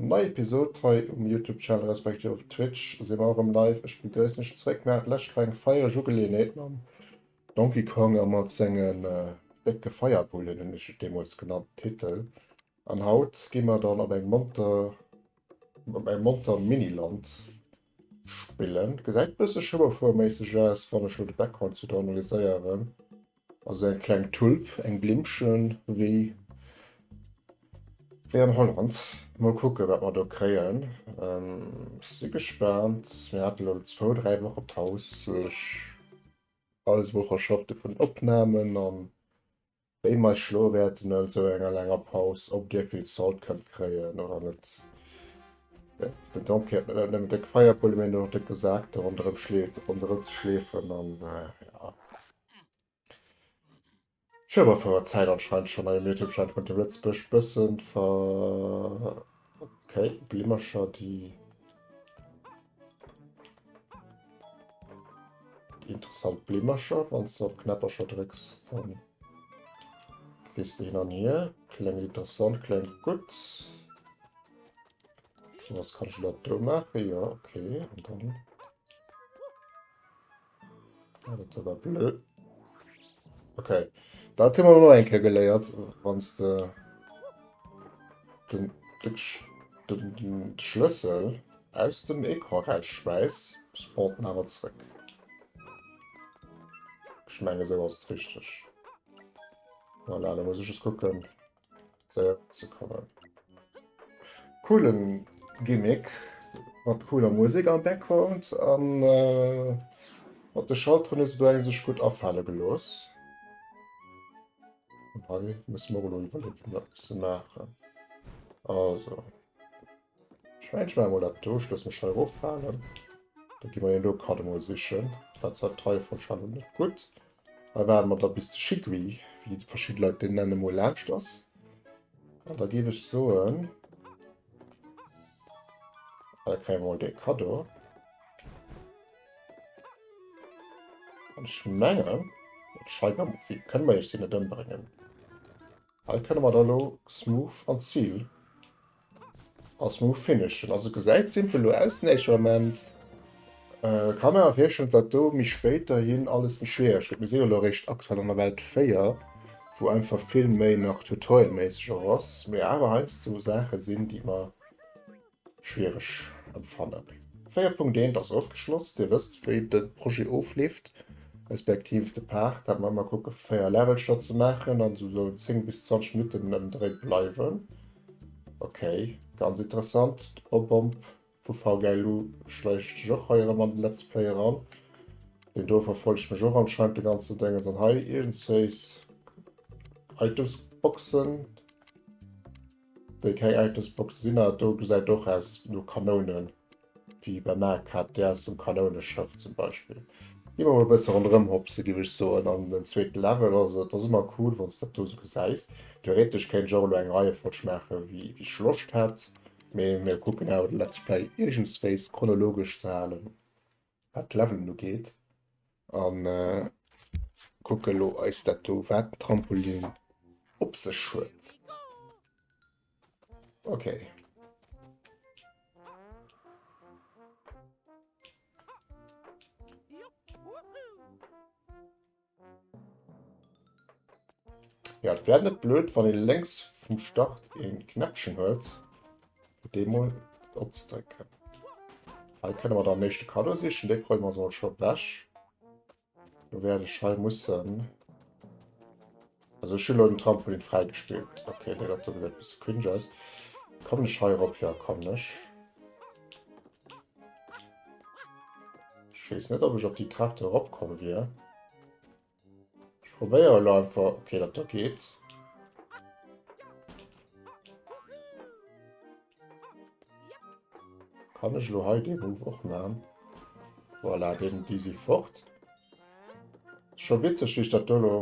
Nei Episod hei um Youtube Channel respektiv op Twitch si mer erëm live. Ech begréissen iech zeréck. Mir haten lech kleng feiereg Ugeleeënheet mam Donkey Kong a mat sengen décke Feierbullen, hunn ech et deemools genannt, Titel. An haut gi mer dann op eng monter op eng monter Miniland spillen. Gesäit bësse Schueberfouerméisseg aus, wann ech lo de Background sou do analyséieren. Also eng kleng Tulp, eng Blimmchen, wéi wéi an Holland. Mol kucke wat mer do kréien. Ähm, si gespaant. Mir hate lo zwou, dräi Woche Paus. Ech alles mol verschafft vun Opnamen an wéi mer eis schloe wäerten no esou enger laanger Paus, ob dir vill Salt kënnt kréien oder net. Den Donkey huet net nëmmen déck Feierbulle, mee och décke Sak do ronderëm schleeft, ronderëm ze schleefen an ja. Schueberfouerzäit anscheinend schonn hei um Youtube-Channel vun Team Lëtzebuerg bëssen ver... Okay, Blimmercher, déi Interessant Blimmercher, wann du op Knäppercher drécks, dann kriss du hin an hier. Klengt interessant, klengt gutt. Was kann ich dat do maachen? Ja, okay. An dann... Ah, dat war blöd. Okay. Dat hu mer noch eng Kéier geléiert, wann de den, den, den, den Schlëssel aus dem Ecran rausschmeiss, spawnt en awer zréck. Ech menge sou ass et richteg. Voilà, da muss ech just kucken, séier ze kommen. Coolen Gimmick mat cooler Musek am Background an äh, mat de Schalteren hu se do eng sech gutt afale gelooss. An hei musse mer och elo iwwerleeën, wat mer musse maachen. Also. Ech mengen, ech maache mol dat do. Ech loosse mech hei eroffalen. Da gi mer deen do Code emol sichen. Dat war d'Reihefolg war elo net gutt. Hei waarde mer da bis de Shigwi, wéi verschidde Leit deen nennen, emol laanscht ass. An da géif ech soen, da kréie mer mol dee Cadeau. An ech mengen, dat Scheigamoffi kënne mer iech si net ëmbréngen. Hei kënne mer da lo smooth an d'Zil a smooth finishen. Also gesäit simpel lo aus den éischte Moment. Äh, kann mir awer virstellen, datt do méi spéiderhin alles méi schwiereg gëtt. Mir si jo lo eréischt aktuell an der Welt 4, wou einfach vill méi nach tutorialméisseg och ass, mee awer heiansdo Saache sinn, déi mer schwiereg empfannen. 4.1 ass ofgeschloss. Dir wësst wéi de Projet ofleeft, respektiv de Part, dat mer ëmmer kucke 4 Levelcher ze maachen an esou 10 bis 20 Minutten ëm Dréi bleiwen. Ok, ganz interessant. De Bob-Omb vu VGLU schleicht sech och hei erëm an de Let's Play eran. Deen do verfollegt mech och anscheinend de ganzen Déngens. An hei iergendzwéis Itemsboxen. Déi keng Itemsboxe sinn, awer do gesäit och aus no Kanounen, wéi beim AKTS um Kanouneschëff zum Beispill. Gi mer mol e bësse ronderëm hopse géif ech soen an den zweete Level. Also et ass ëmmer cool wann s dat do sou gesäis. Theoretesch kéint ech och elo eng Reiefolg maache wéi wéi ech Loscht hätt, mee mir kucken awer de Let's Play iergendswéis chronologesch ze halen wat d'Levelen ugeet an kucke lo eis dat do wat den Trampolin op sech huet. Okay. Ja, et wär net blöd, wann ee lénks vum Start een Knäppchen huet, fir dee mol opzedrécken. Hei kënne mer dann éischte Cadeau sichen, dee kréie mer mol scho wech. Do wäert ech hei mussen... Also ech hu lo den Trampolin fräigespillt. Okay, nee, dat do gesäit e bësse cringe aus. Kommen ech hei erop? Ja, kommen ech. Ech weess net, ob ech op déi Trap do eropkomm wier. Ech probéiere elo einfach. Okay, dat do geet. Kann ech elo hei dee Move och maachen? Voilà, deen, déi si fort. Scho witzeg, wéi ech dat do elo...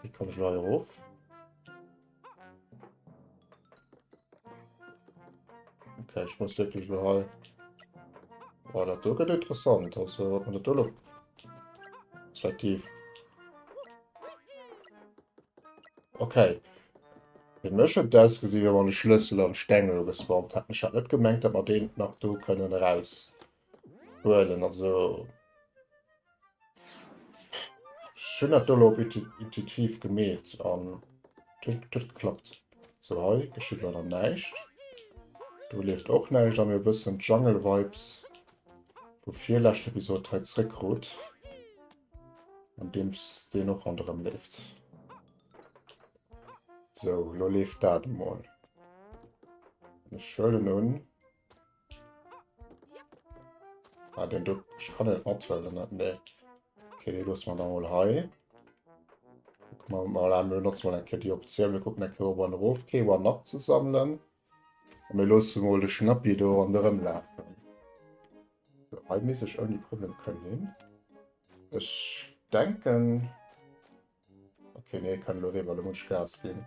Wéi komme ech elo hei erof? Okay, ich muss wirklich lo hei. Oh, dat do gëtt interessant. Also, ob man dat do lo... Respektiv. Okay. Fir mech huet et ausgesi wéi wann de Schlëssel am Steng elo gespawnt hätt. Ech hat net gemengt, datt mer deen nach do kënnen eraus huelen. Also ech hunn dat do elo op intuitiv gemeet an et huet geklappt. Sou hei geschitt elo nach näischt. Do leeft och näischt a mir hu bëssen d'Jungle Vibes vu virlescht Episod hei zréckkrut, andeems deen och ronderëm leeft. Sou, lo leeft dat emol. Ech huelen un. Ah, den do, ech kann net mathuelen, net? Nee. Okay, dee loosse mer da mol hei. Kucke mer mal an, mir benotze mol eng Kéier déi Optioun. Mir kucken eng Kéier op an erof, kee One-Up ze sammelen. A mir loosse mol de Schnappi do ronderëm lafen. So, hei misst ech ouni Problem kënnen hin. Ech denken... Okay, nee, kann lo riwwer, lo muss ich Gas ginn.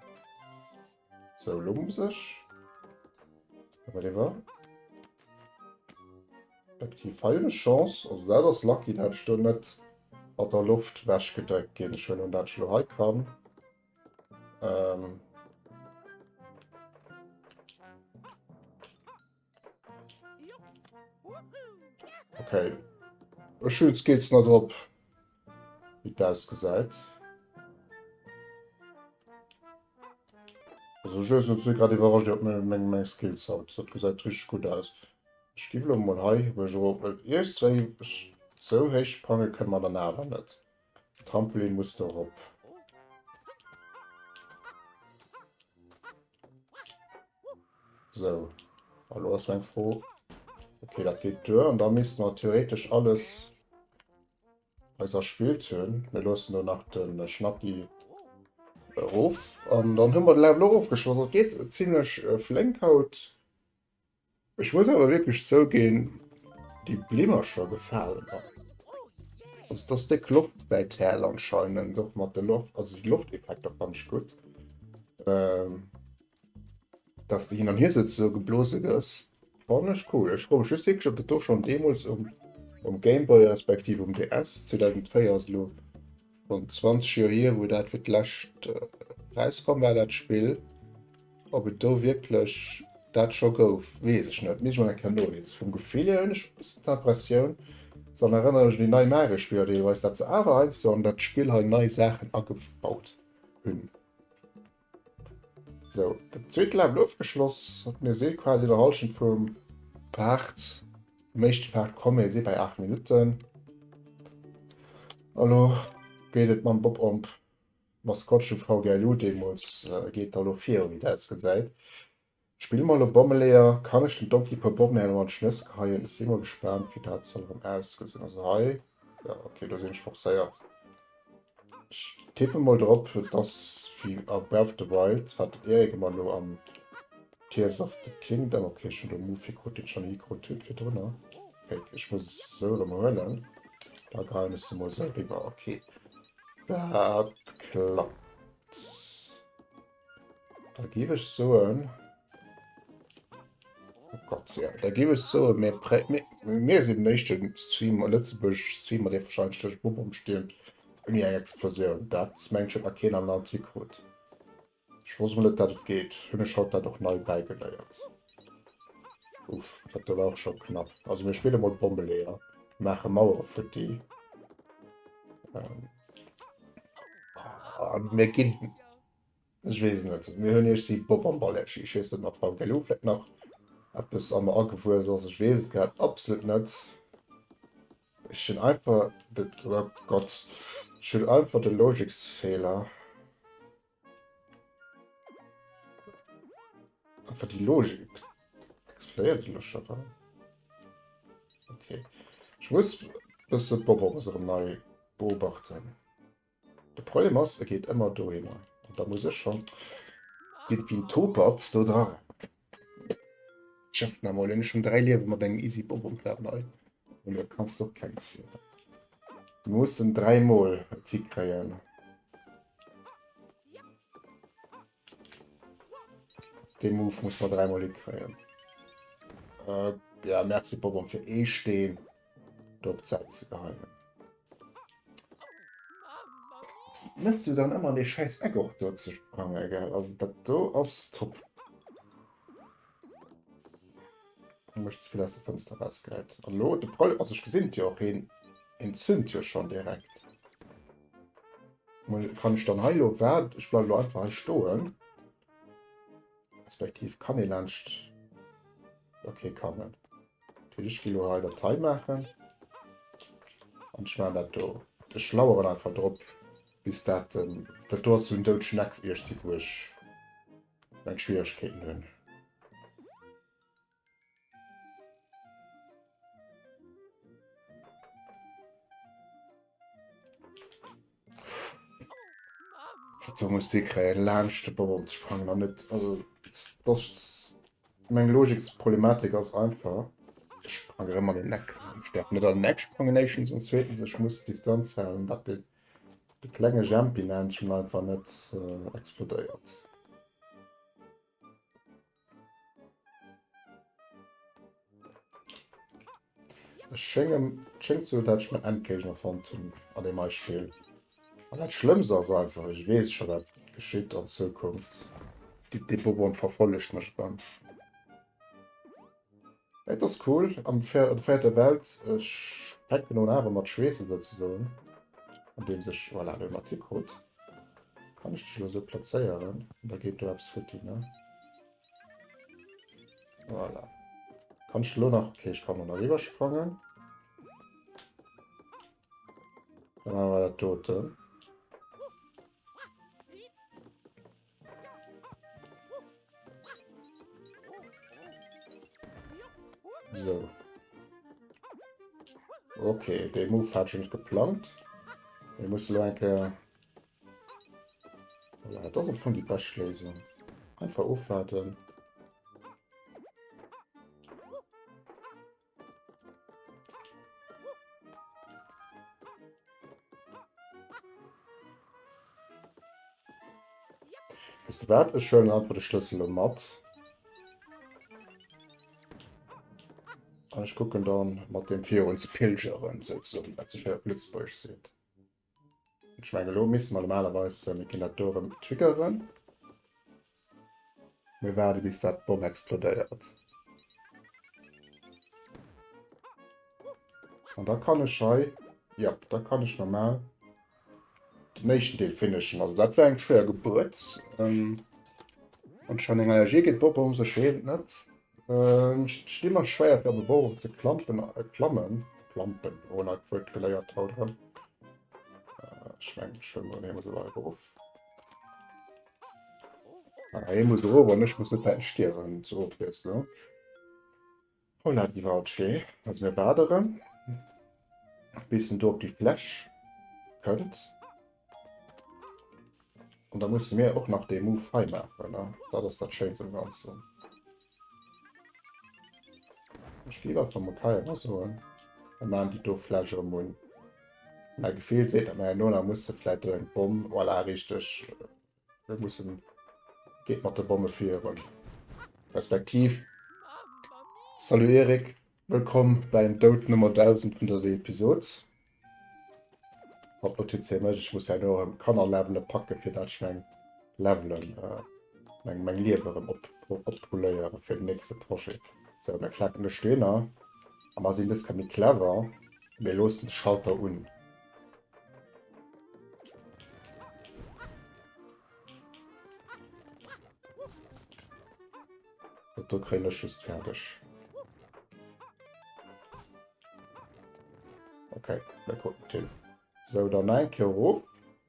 So, lo muss ich. Riwwer. Aktiv hei hunn ech Chance, also dat ass lucky, dat ech do net mat der Loft wechgedréckt ginn. Ech huelen un, dat ech lo hei kann. Ähm. Okay. Ech hunn d'Skills nach drop, wéi et ausgesäit. Also ech weess net, si grad iwwerrascht iwwer meng, meng, meng Skills haut. Dat gesäit richteg gutt aus. Ech gi lo mol hei mech erof, well iergendswéi ech sou héich sprange kënne mer dann awer net. Trampolin muss do erop. So. Hallo ass meng Fro. Okay, dat geet duer. An da missten wir theoretisch alles eis erspillt hunn. Mir loossen do nach den Schnappi erof. An dann hu mer de Level och ofgeschloss. Dat geet zimmlech äh, flénk haut. Ech muss awer wierklech zouginn, déi Blimmercher gefalen mer. Also et ass déck Loft bäi Täl anscheinend, och mat de Loft, also déi Lofteffekter fannen ech gutt. Ähm, dass de hin an hier souzesoe geblose gëss, fannen ech cool. Ech froe mech just wierklech, ob dat do schonn deemools um, um Gameboy respektiv um DS, 2004 ass elo ronn 20 Joer hier, wou dat fir d'lescht rauskomm war, dat Spill. Ob et do wierklech dat scho gouf, weess ech net. Misst ech mol eng Kéier noliesen. Vum Gefill hier hunn ech e bëssen d'Impressioun, se an erënnere mech un déi nei Mario-Spiller deelweis, dat se awer heiansdo an dat Spill hei nei Saachen agebaut hunn. Sou, dat zweet Level ofgeschloss. Mir si quasi der Hallschent vum Part, vum éischte Part komm. Mir si bei 8 Minutten. A lo geet et mam Bob-Omb D'Maskottche VGLU deemools geet da lo viru wéi dat ausgesäit. Spille mer lo Bommeleeër? Kann ech den Donkey puer Bommeleeër lo an d'Schnëss geheien? Ech si mol gespaant wéi dat soll erëm ausgesinn. Also hei, jo ok, do sinn ech forcéiert. Ech tippe mol drop, et ass wéi a Breath of the Wild, wat den Erik ëmmer lo am Tears of the Kingdom, ok ech hunn do e Move hikrut, deen ech nach ni hikrut hunn virdrunner. Ok, ech muss es esou erëm huelen, da geheien ech se mol esou eriwwer, ok. Dat klappt. Da géif ech soen... Oh Gott, ja. Da géif ech soen, mir, mir, mir sinn den éischte Streamer, lëtzebuergesche Streamer, dee wahrscheinlech duerch Bob stiermt ouni eng Explosioun. Dat mengt ech huet nach keen am Land hikrut. Ech wosst mol net dat et geet, hunn ech haut dat och nei bäigeléiert. Uff, dat do war och scho knapp. Also mir spille mol Bommeleeër, maache Mauere futti. Ähm, ah, mir ginn, ech weess net, mir hunn iech si Bob am Ballerchi. Ech weess net, mat Frau Gelu vläicht nach eppes am agewuess ass, ech weess et grad absolut net. Ech hunn einfach de, oh Gott, ech hunn einfach de Logiksfeeler. Einfach die Logik. Explodéiert elo scho rëm. Okay. Ech muss bësse Bob-ombs erëm nei beobachten. De Problem ass, e geet ëmmer dohinner. An da muss ech schonn géint wéi en Topert do dra rennen. Ech öffne emol, hunn ech schonn 3 Liewe mat engem easy Bob-omb-Level hei. An do kanns de och keng zielen. Mir mussen 3 mol et hikréien. De Move muss man dreimal hikréien. Äh, ja, merci Bobom fir ee Steen do op d'Säit ze geheien. Mëss du dann ëmmer an dee schäiss Eck och do ze sprange, gell? Also dat do ass top. Mech ze vill aus der Fënster rausgehäit. An elo de Pro, also ech gesinn et jo och, heen, heen zünd jo schonn direkt. Kann ech dann hei elo waarden? Ech bleiwe elo einfach hei stoen. Respektiv kann ee laanscht. Okay, kann en. Ech gi lo hei dat hei maachen. An ech maachen dat do. Ech laueren einfach drop, bis dat, ähm, dat do ass sou en doudegen Eck iergendwéi, wou ech meng Schwieregkeeten hunn. Do muss si kréien laanscht de Bonbon ze sprangen an net also das meng Logiksproblematik ass einfach ech sprange rëm an den Eck. Ech däerf net an den Eck sprangen éischtens an zweetens ech muss d'Distanz halen dat de de klenge Jempi laanscht mech einfach net explodéiert. Ech schénge, et schéngt sou, dat ech mäin Endgéigner fonnt hunn an deem hei Spill. An dat Schlëmmst ass einfach, ech weess scho wat geschitt an Zukunft. Dee Bobon verfollegt mech erëm. Et ass cool am der véierter Welt. Ech fänken un awer mat schweessen souzesoen, andeems ech, voilà, elo mat hikrut. Kann ech dech elo sou plazéieren? Da geet do eppes futti, ne? Voilà. Kann ich lo nach... Okay, ich kann noch eriwwer sprangen. Dann machen wir dat doten. So. Okay, den Move hat ich nicht geplant. Ich muss lo eng Kéier Voilà, dat ass am Fong déi bescht Léisung. Einfach ofwaarden. Weess de wat? Ech huelen einfach de Schlëssel elo mat. An ech kucken dann mat deem virun ze pilgeren, souzesoen, wat sech hei op Lëtzebuergesch seet. Ech mengen elo misste mer normalerweis, mir kënnen dat do erëm triggeren. Mir waarde bis dat Bomm explodéiert. An da kann ech hei, ja, da kann ech normal den éischten Deel finishen. Also dat war eng schwéier Gebuert. Ähm, anscheinend eng Allergie géint Boboms, ech weess et net. Ech sti mer schwéier fir op e Bauhof ze klampen, klammen, klampen, oh neit Wuert geléiert haut erëm. Ech mengen ech huelen mol hie muss elo erof. Ah, hie muss erof an ech muss net wäerten stierwen zur Ofwiesslung. Holla die Waldfee. Also mir waarde erëm bis en do op déi Fläch kënnt. An da musse mir och nach dee Move hei maachen, ne? Dat ass dat Schéinst am Ganzen. Ech géif einfach mol hei ëmmer soen, mir maachen déi do Fläch erëm un. Mäi Gefill seet, datt mer herno nach musse vläit do eng Bomm, voilà, richteg, mir mussen, geet mat de Bomme virun. Respektiv, salut Eric, wëllkomm beim Doud Nummer 1000 vun dëser Episod. Haut Notiz fir mech, ech muss herno erëm Kannerlevele packe fir dat ech meng Levelen, meng meng Liewe erëm op oppoléiere fir den nächste Projet. Sou, mir klaken de Steener a mer sinn dës Kéier méi clever, mir loossen de Schalter un. Dat do kréien ech just fäerdeg. Okay, mir kruten d'Hill. Sou, dann nach eng Kéier erof.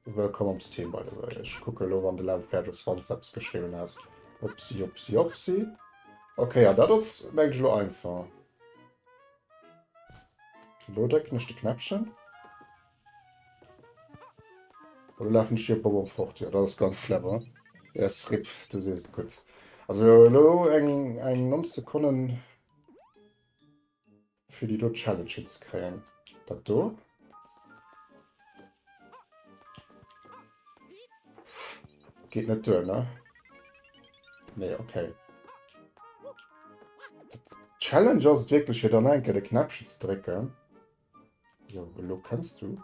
Wëllkomm am Stream, by the way. Ech kucke elo, wann de Level fäerdeg ass, wann s de eppes geschriwwen has. Upsi, upsi, upsi. Okay, ja, dat ass, mengen ech, elo einfach. Elo drécken ech de Knäppchen. Elo lafen ech hier Bonbon fort. Ja, dat ass ganz clever. Yes, RIP, du sees et gutt. Also elo eng, eng 90 Sekonnen. Fir déi do Challenge hinzekréien. Dat do. Geet net duer, ne? Nee, okay. Challenge ass et wierklech fir dann eng Kéier de Knäppchen ze drécken. So, elo kënns du.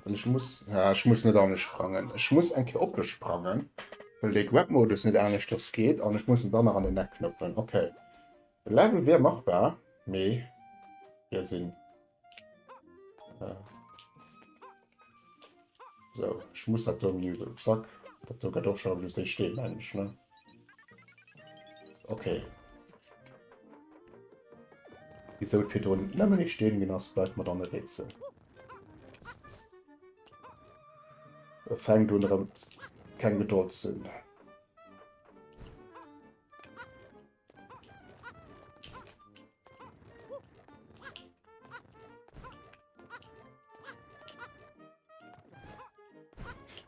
Well ech muss, ja, ech muss net anescht sprangen. Ech muss eng Kéier oppe sprangen, well dee Grab-Modus net aneschters geet an ech muss en dann nach an den Eck knuppelen. Okay. De Level wier machbar, mee mir sinn. Äh, so, ech muss dat do muten. Zack. Dat do gëtt och schon just déi Steen, mengen ech, ne? Okay. Wieso et virdrun nëmmen ee Steen ginn ass, bleift mer dann e Rätsel. E fänkt un erëm keng Gedold ze hunn.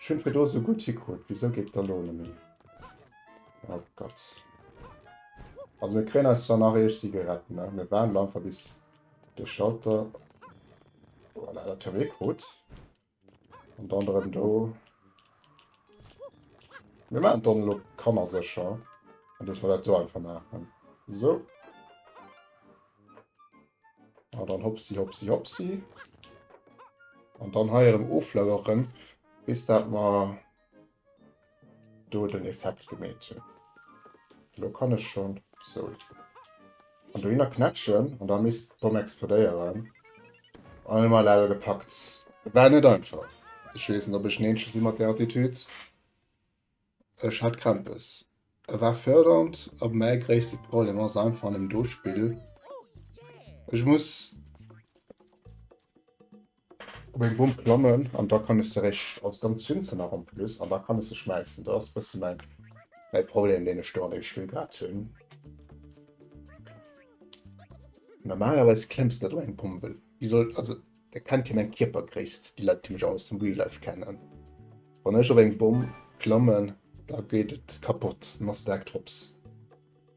Ech hunn virdru sou gutt hikrut, wisou geet da lo net méi? Oh Gott. Also mir kréien eis zwar nach eech Zigaretten, ne? Mir waarden einfach bis de Schalter voilà, dat hu mir krut. An dann erëm do. Mir maachen dann elo kannersécher. An dass wir dat do einfach maachen. So. An dann hopsi, hopsi, hopsi. An dann hei erëm oflaueren, bis dat mer do den Effekt gemeet hunn. Lo kann ech schon so an dohinner knätschen an da misst d'Bomm explodéieren. An ëmmer Level gepackt. War net einfach. Ech weess net, ob ech den eenzege si mat där Attitüd. Ech hat Krämpes. E war fördernd, a mäi gréisste Problem ass einfach an dem do Spill, ech muss op eng Bomm klammen an da kann ech se réischt, also dann zünd se nach en plus an da kann ech se schmäissen. Dat ass e bësse mäin, mäi Problem, deen ech do an deem Spill grad hunn. Normalerweis klemms de net op eng Bomm, well wéi soll, also da kennt jo meng Kierpergréisst, déi Leit, déi mech aus dem Real Life kennen. Wann ech op eng Bomm klammen, da geet et kapott, dann ass direkt hops.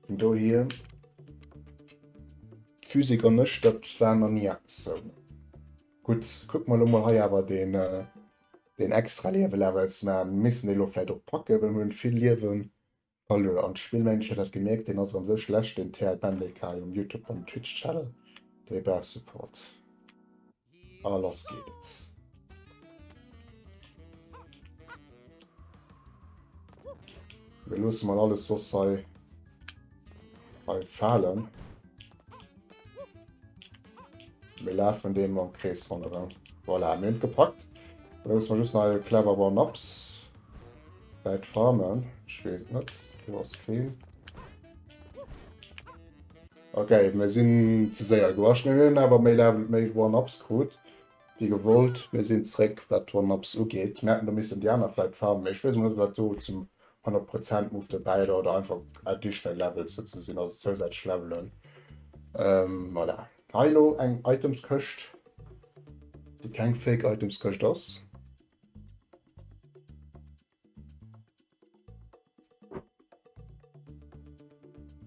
Vun dohier, d'Physik an ech, dat war nach ni eppes sou. Gutt, kucke mer elo mol hei awer deen, deen extra Liewe-Level ze maachen. Mir missen dee lo vläicht och packen, well mir hunn vill Liewe verluer. An d'Spill, mengen ech, huet dat gemierkt, deen ass erëm sou schlecht, deen TL Bendek hei um Youtube an Twitch-Channel, dee brauch Support. A lass geet et. Mir loosse mal alles soss hei, hei falen. Mir lafen deem am Krees ronderëm. Voilà, mir hunn et gepackt. Da loosse mer just nach e clever One-Ups wäit farmen. Ech weess et net. Do ass keen. Okay, mir sinn ze séier gewasch. Mir hunn awer méi Level, méi One-Ups krut, wéi gewollt. Mir sinn zréck, wat d'One-Ups ugeet. Mir hätten do missen déi aner vläit farmen, mee ech weess emol net, ob dat do zum 100 Prozent Move dobäi war oder einfach additional Levels sou ze sinn, also zousätzlech Levelen. Ähm, voilà. Hei elo eng Itemskëscht, déi keng Fake Itemskëscht ass.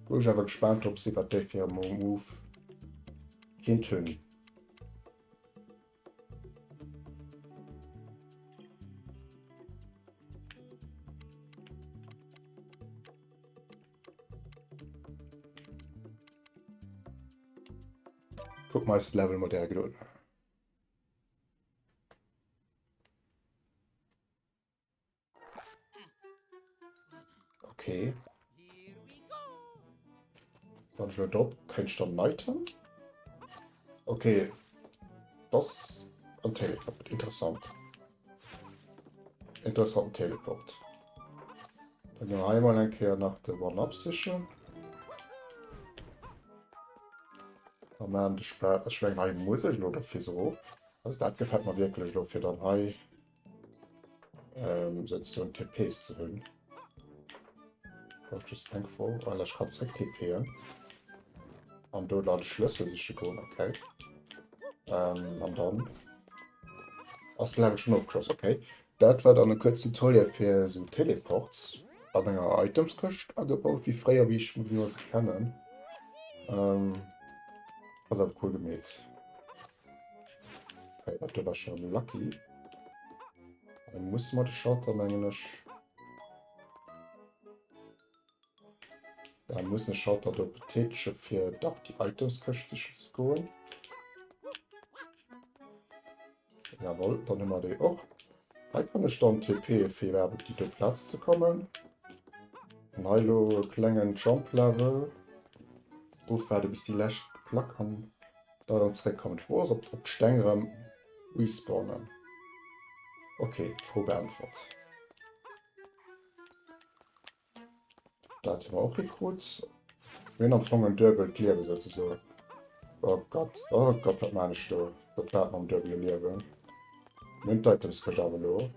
Wou ech awer gespaant drop sinn, wat déi fir e Move kinnt hunn. Kuck mal eist Level modell un. Okay. Wann ech elo drop kréien ech dann en Item? Okay. Das ein Teleport. Interessant. Interessanten Teleport. Dann gehen wir einmal eng Kéier nach de One-Up sichen. A maachen de Spa ech mengen hei muss ech elo derfir so. Also dat gefält mer wierklech elo fir dann hei ähm, sozusagen TPs ze hunn. Brauch just eng voll. Ah, ech kann zréck TPen. An do dann Schlëssel siche goen, okay. Ähm, an dann ass de Level schon ofgeschloss, okay. Dat war dann e kuerzen Tutorial fir sou Teleports an enger Itemskëscht agebaut, wéi fréier, wéi ech wéi mer se kennen. Ähm, ass awer cool gemeet. Okay, dat do war schon lucky. Dann muss man de Schalter, mengen ech. Da muss de Schalter do betätege fir dach déi Itemskëscht sichen ze goen. Jawohl, dann hu mer déi och. Hei kann ech dann TP fir iwwerhaapt op déi do Plaz ze kommen. An hei elo e klengen Jump Level. Ofwaarde bis déi lescht Plack an da dann zeréckkommen. D'Fro ass, ob d'Steng erëm respawnen. Ok, d'Fro beäntwert. Dat hu mer och gekrut. Mir hunn am Fong en duebelt Liewe souzesoen. Oh Gott, oh Gott, wat maan ech do? Dat war et mam duebele Liewen. Mir hunn d'Items awer elo.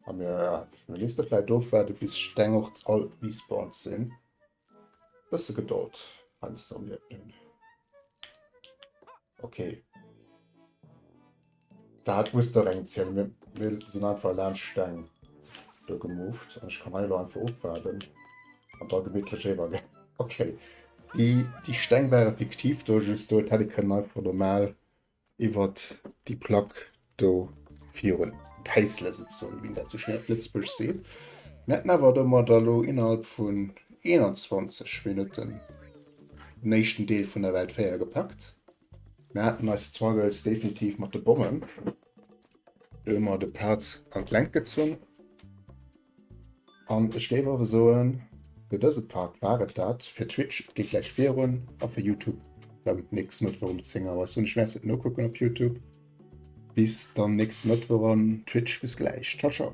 A mir, ja, mir misste vläicht ofwaarde bis d'Steng och all respawned sinn. Bësse Gedold heiansdo am Liewen hunn. Okay. Dat muss der eng zielen. Mir, mir sinn einfach laanscht Steng do gemoved. An ech kann hei elo einfach ofwaarden. An da gemittlech eriwwer gehen. Okay. Déi, déi Steng ware fiktiv do, just do. Et hätt ee kënnen einfach normal iwwert déi Plack do virun täissele souzesoen, wéi een dat sou schéin op Lëtzebuergesch seet. Mir hätten awer domadder elo innerhalb vun 21 Minutten den éischten Deel vun der Welt 4 gepackt. Mir haten eis Struggles definitiv mat de Bommen. Do hu mer de Part an d'Längt gezunn. An ech géif awer soen, fir dëse Part war et dat. Fir Twitch, et geet gläich virun, a fir Youtube rëm nächste Mëttwoch um 10 Auer. Ech soen, ech wäert et nokucken op Youtube. Bis dann nächste Mëttwoch an Twitch. Bis gläich. Ciao, ciao.